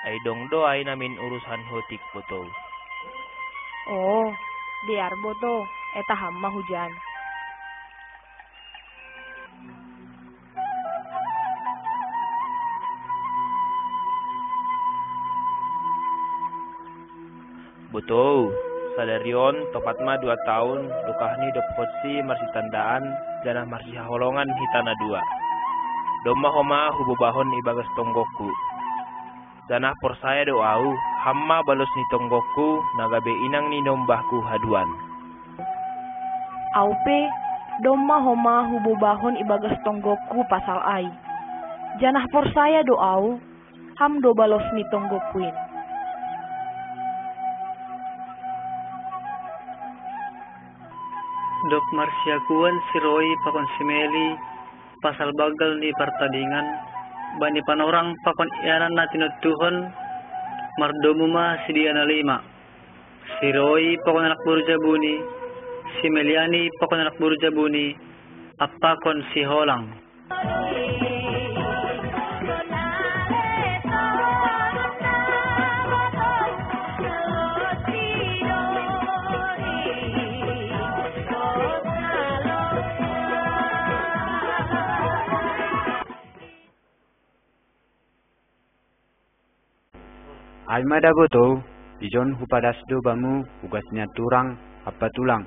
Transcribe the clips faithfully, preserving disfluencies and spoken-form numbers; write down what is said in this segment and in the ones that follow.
Ai dong do ai namin urusan hotik botou. Oh, dear botou, eta hamma hujan. Botou, sadari on topat ma dua taun dokahni dophotsi marsitandaan janah marsihaholongan hita na dua. Domma homa hubobahon ibagas tonggokku. Janah porsaya do au, hamma balos ni tonggokku na gabe inang ni nombahku haduan. Au pe, domma homa hubobahon ibagas tonggokku pasal ai. Janah porsaya do au, ham do balos ni tonggokkuin. Dok marsiakuan si Roy pakon si Meli pasal bagel ni partadingan bani panorang pakon ianan na tinottuhon, mardomu ma si Diana lima. Si Roy pakon anak boru jabuni, si Meliani pakon anak boru jabuni, appakon si Holang. Ai ma da botou, ijon hupadas do bamu ugas ni aturang ampa tulang,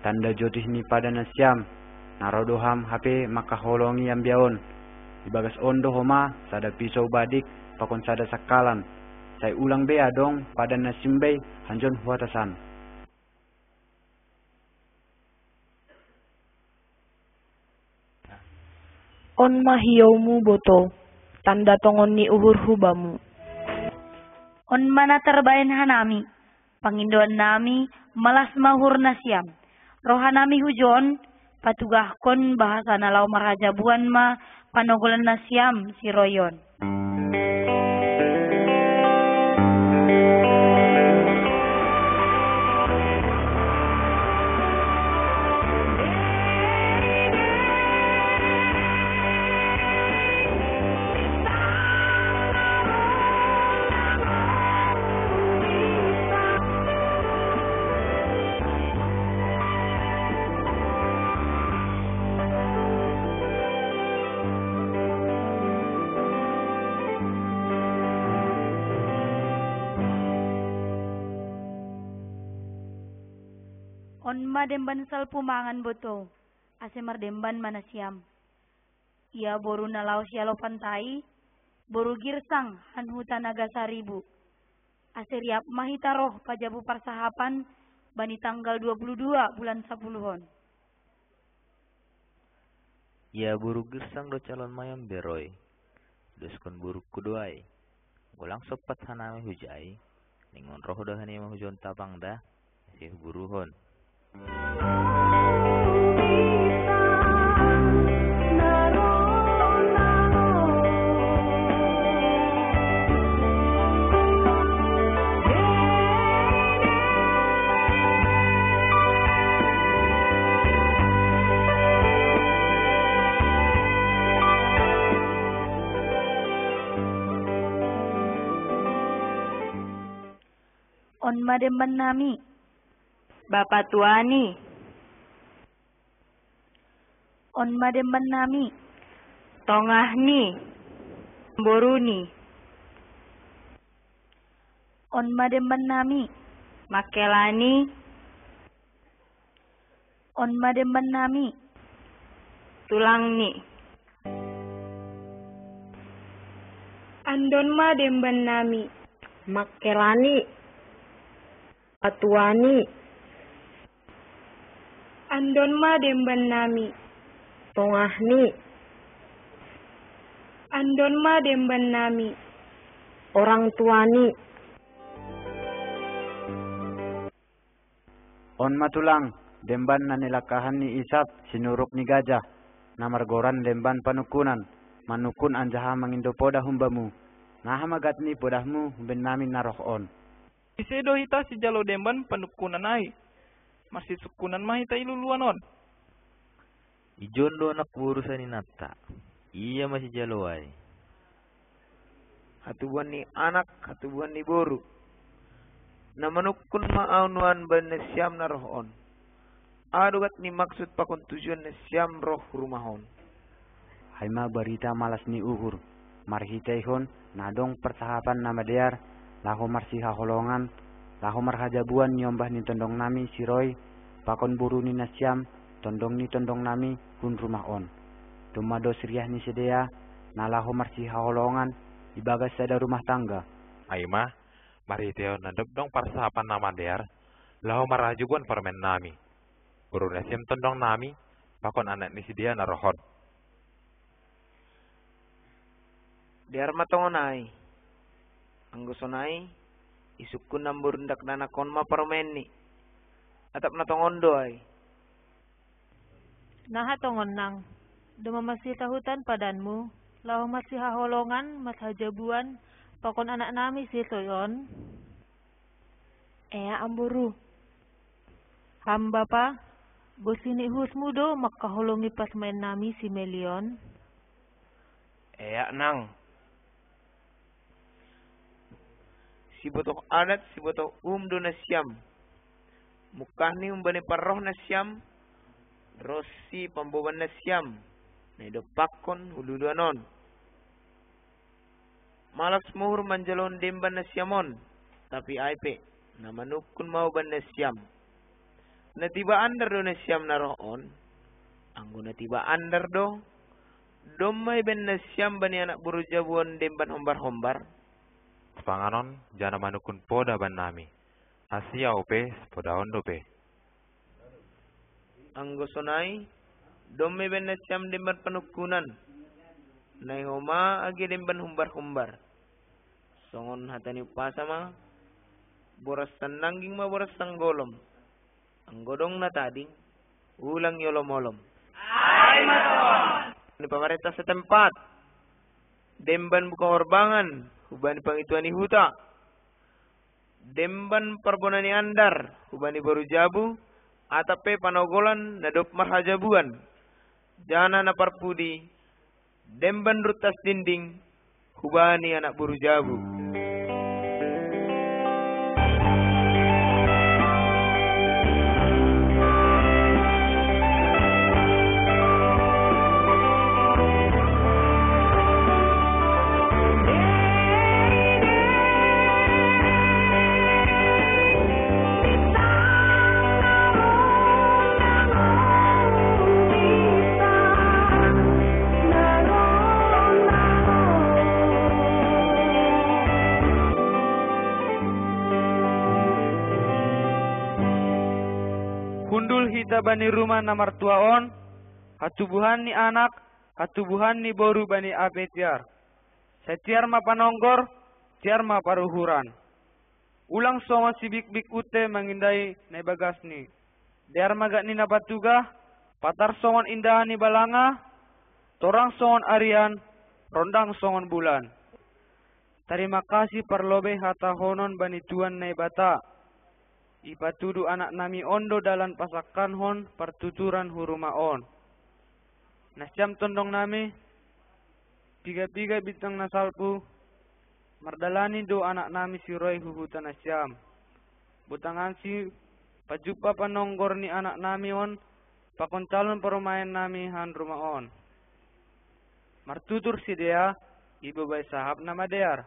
tanda jotih ni padan nasiam, na ro do ham hape mangkaholongi ambia on. Ibagas on do homa sada pisou badik pakon sada sangkalan. Sai ulang be adong padan na simbai hanjon huatasan. On ma hioumu botou, tanda tongon ni uhurhu bamu. On ma na tarbahen hanami, pangindoan nami, malas ma uhur nasiam. Roha nami hujon, patugahkon bahasa na laho marhajabuan ma panogolan nasiam si Roy on. On ma demban salpu mangan botou, ase mardemban ma nasiam. Ia boru na laho sialo pantai, boru Girsang han huta Nagasaribu. Ase riap ma hita roh pajabu parsahapan bani tanggal dua puluh dua bulan sapuluh on. Ia boru Girsang do calon mayam be Roy. Doskon borukku do ai. Golang sompat hanami hujai, ningon roh do hanima hujon tapang da, ase huburuhon. On ma demban nami. Bapa tuani. On ma demban nami. Tongahni. Boruni. On ma demban nami. Makelani. On ma demban nami. Tulangni. Andon ma demban nami. Makelani. Patuani. Andon ma demban nami. Tongahni. Andon ma demban nami. Orang tuani. On ma tulang, demban na nilangkahan ni Isap sinuruk ni gajah, na margoran demban panungkunan, manungkun anjaha mangindo podah humbamu. Naha ma gatni podahmu humben nami na roh on. Ise do hita sijalo demban panungkunan ai? Marsisungkunan ma hita i luluan on. Ijon do anak boru saninanta. Ia ma sijalo ai. hatubuan ni anak, hatubuan ni boru. Na manungkun ma au nuan bani nasiam na roh on. Aha do gat ni maksud pakon tujuan nasiam roh hu rumah on? Ai ma barita malas ni uhur, marhiteihon na adong parsahapan na madear, laho marsihaholongan, laho marhajabuan niombah ni tondongnami si Roy, pakon boru ni nasiam, tondong ni tondongnami, hun rumah on. Domma dos riah ni sidea, na laho marsihaholongan, ibagas sada rumah tangga. Ai ma, marhiteihon na dob adong parsahapan na madear, laho marhajabuan parumaennami. Boru nasiam tondongnami, pakon anak ni sidea na roh on. Dear ma tongon ai. Anggo sonai, isungkun namboru ni dakdanak on ma parumaenni. Atap na tongon do ai. Naha tongon nang, domma marsisahutan padanmu, laho marsihaholongan, marhajabuan, pakon anaknami si Roy on? Eak amboru. Ham bapa, bosi ni uhurmu do mangkaholongi parumaennami si Meli on? Eak nang. Sibotoh adat, sibotoh uhum do nasiam. Mungkah ni humbani parroh nasiam, ronsi pamboban nasiam, na idompakkon hu luluan on. Malas ma uhur manjalohon demban nasiam on, tapi ai pe, na manungkun ma au bani nasiam. Na tiba andar do nasiam na roh on, anggo na tiba andar do, domma ibaen nasiam bani anak boru jabu on demban hombar-hombar. Sipanganon, janah manungkun poda bannami. Asi au pe, sipodahon dope. Anggo sonai, domma ibaen nasiam demban panungkunan. Nai homa age demban humbar-humbar. Songon hata ni umpasa ma, boras sannangging ma boras sanggolom. Anggo dong na tading, ulang iolom-olom. Ai ma tutu. Ni pamarenta setempat. Demban buka horbangan, hubani pangitua ni huta. Demban parbona ni andar, hubani boru jabu, atap pe panogolan na dob marhajabuan. Janah na parpudi, demban runtas dinding, hubani anak boru jabu. Hundul hita bani rumah na martua on, hatubuhan ni anak, hatubuhan ni boru bani ape tiar. Sai tiar ma panonggor, tiar ma paruhuran. Ulang songon sibikbik unte mangindai na ibagasni. Dear ma gat ni na patugah, patar songon indahan ni balanga, torang songon arian, rondang songon bulan. Tarima kasih parlobei hatahonon bani Tuhan Naibata. Ipatudu anaknami on do dalan pasangkaphon partuturan hu rumah on. Nasiam tondongnami, piga-piga bintang na salpu, mardalani do anaknami si Roy hu huta nasiam. Botangansi, pajumpa panonggor ni anaknami on, pakon calon parumaennami han rumah on. Martutur sidea, ibobai sahap na madear.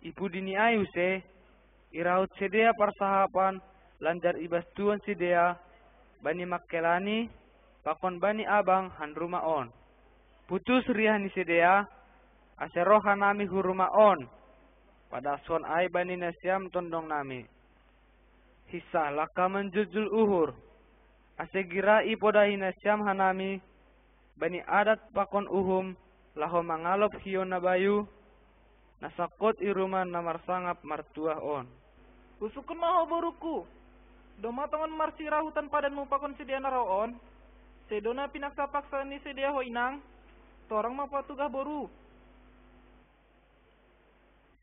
I pudi ni ai use, irahut sidea parsahapan, lanjar ibastuhon sidea, bani mangkelani, pakon bani abang han rumah on. Putus riah ni sidea, ase roh hanami hu rumah on, padashon ai bani nasiam tondongnami. Hinsah langka manjuljuljul uhur, ase gira ipodahi nasiam hanami, bani adat pakon uhum, laho mangalop hiou na bayu, na sangkot i rumah na marsangap martuah on. Husungkun ma ho borungku, domma tongon marsirahutan padanmu pakon sidea na roh on, sedo na pinaksa-paksa ni sidea ho inang, torang ma patugah boru.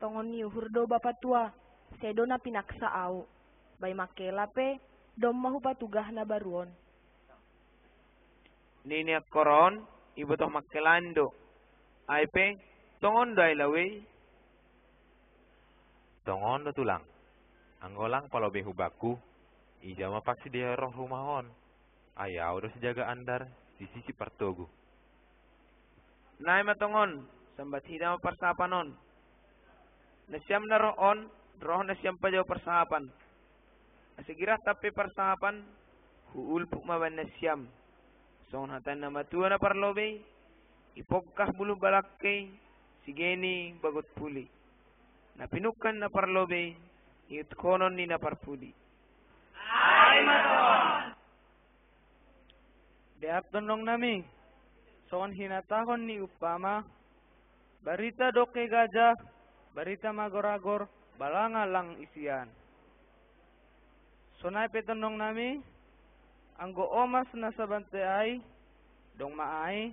Tongon ni uhur do bapa tua, sedo na pinaksa au, bai mangkela pe, domma hupatugah na baru on. Nini angkor on, ibotoh mangkelan do. Ai pe, tongon do ai lawei. Tongon do tulang. Anggo lang palobei hubakku, ija ma paksi dia roh rumah on. Ai au do sijaga andar, sisisi partogu. Nai ma tongon, sambat hita ma parsahapan on. Nasiam na roh on, roh nasiam pajau parsahapan. Ase girah tampe parsahapan, huulpuk ma bani nasiam. Songon hata ni na matua na parlobei, ipongkah buluh balangkei, sigeni bagot puli. Na pinungka ni na parlobei, iutkonon ni na parpudi. Ai ma tongon. Dear tondong nami, songon hinatahon ni umpama, barita doke gajah, barita magoragor, balanga lang isian. Sonai pe tondong nami, anggo omas na sabante ai, dong ma ai,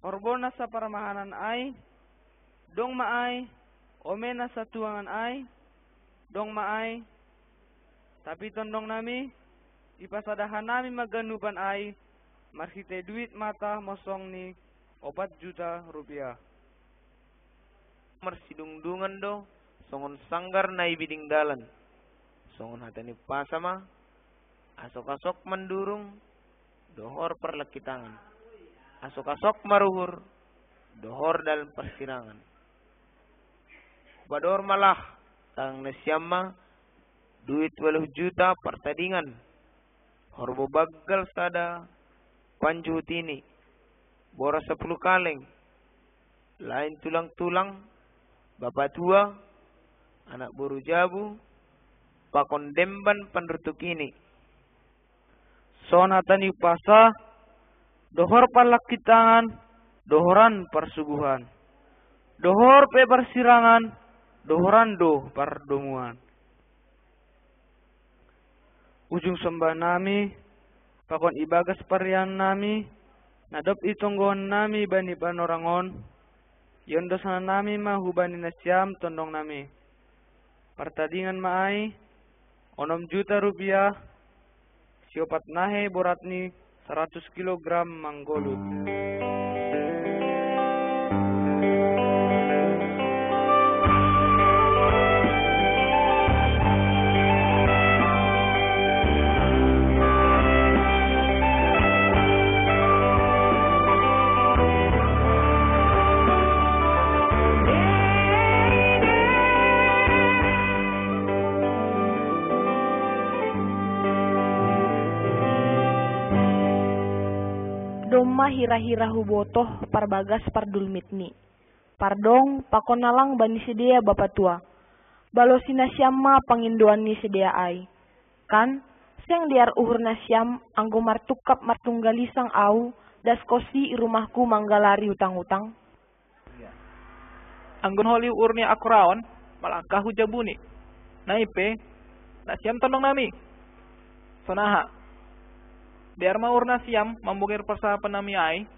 horbo na saparmahanan ai, dong ma ai, ome na satuangan ai, dong ma ai. Tapi tondong nami, ipasada hanami ma ganupan ai, marhitei duit mata mosong ni opat juta rupiah. Marsidungdungan do, songon sanggar na i biding dalan. Songon hata ni umpasa ma, asok-asok mandurung, dohor parlangki tangan. Asok-asok maruhur, dohor dalan parsirangan. Hupador ma lah, tangan nasiam ma, duit ualuh juta partadingan. Horbo banggal sada panjuhut ini, boras sapuluh kaleng, lain tulang-tulang, bapatua, anak boru jabu, pakon demban panrutuk ini. Songon hata ni umpasa, dohor parlangki tangan, dohoran parsuguhan. Dohor pe parsirangan, dohoran do pardomuan. Ujung sombah nami, pakon ibagas parian nami, na dob itonggohon nami bani panorang on, iondosna nami ma hubani nasiam tondong nami. Partadingan ma ai, onom juta rupiah, siopat nahe boratni, saratus kilogram manggoluh. Domma hira-hira hubotoh parbagas pardulmitni. Pardong, pakonna lang bani sidea bapatua. Balosi nasiam ma pangindoan ni sidea ai. Kan, seng dear uhur nasiam anggo martungkap martunggalisang au, das kosi i rumahku manggalari utang-utang? Anggo holi uhur ni akoraon, malangkah hu jabuni. Nai pe, nasiam tondong nami. Sonaha. Dear ma uhur nasiam mambungir parsahapan nami ai.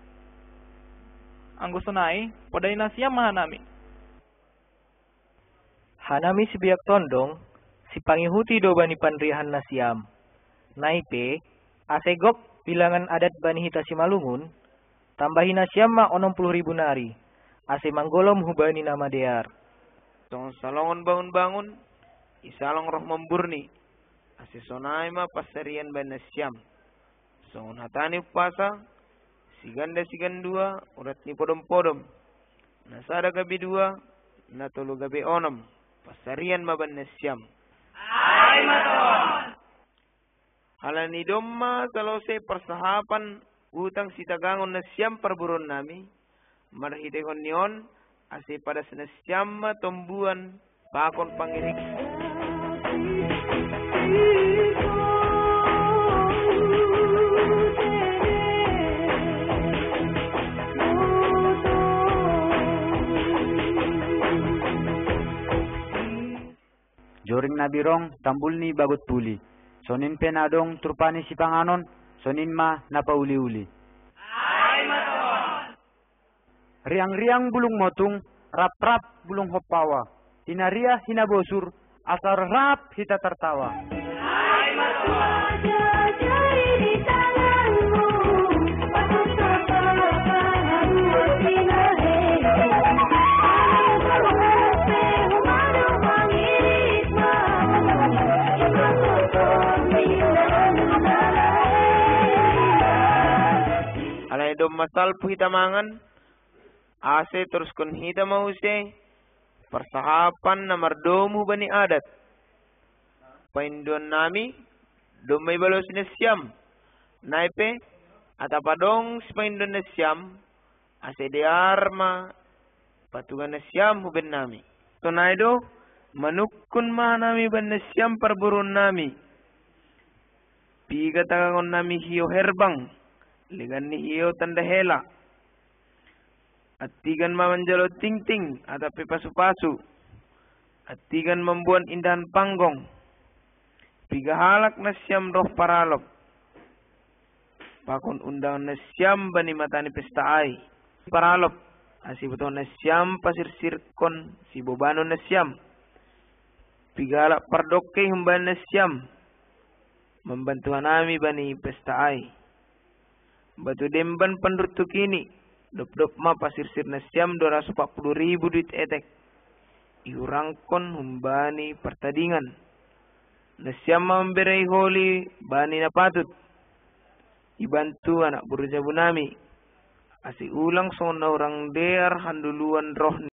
Anggo sonai, podai nasiam ma hanami. Hanami sibiak tondong, sipangihuti do bani panriahan nasiam. Nai pe, ase gok bilangan adat bani hita Simalungun, tambahi nasiam ma onom puluh ribu nari, ase manggolom hubani na madear. Songon salongon bangun-bangun, i salong roh mamburni, ase sonai ma pansarian bani nasiam. Songon hata ni umpasa, siganda sigandua, urat ni podom-podom. Na sada gabe dua, na tolu gabe onom, pansarian ma bani nasiam. Ai ma tongon. Halani domma salose parsahapan utang sitagangon nasiam parboruon nami, marhiteihon ni on, ase padas nasiam ma tombuan pakon pangiring. Joring na birong, tambul ni bagot puli. Sonin pe na adong turpa ni sipanganon, sonin ma na pauli-uli. Ai ma tongon. Riang-riang bulung motung, rap-rap bulung hompawa. Hinariah hinabosur, asa rap hita tartawa. Ai ma tongon. Domma salpu hita mangan, ase teruskon hita ma use parsahapan na mardomu bani adat. Painduan nami, domma ibalosi nasiam. Naipe, atap adong sipainduan nasiam, ase dear ma patuga nasiam huben nami. Sonai do, manukkun ma nami bani nasiam parboruon nami. Piga tagangon nami hio herbang, legan ni hio tanda hela. Attigan ma manjalo tingting, atap pe pasu-pasu. Attigan mamboan indahan panggong. Piga halak nasiam roh paralop. Pakon undangan nasiam bani mata ni pesta ai. Paralop, ase iboto nasiam pasirsirkon sibobanon nasiam. Piga halak pardokkei humbani nasiam. Mambantu hanami bani pesta ai. Batu demban panruntuk ini, dopdop ma pasirsir nasiam dua ratus empat puluh ribu duit etek. Ihurangkon humbani partadingan. Nasiam ma mamberei holi bani na patut. Ibantu anak boru jabu nami. Ase ulang songon na hurang dear handuluan roh ni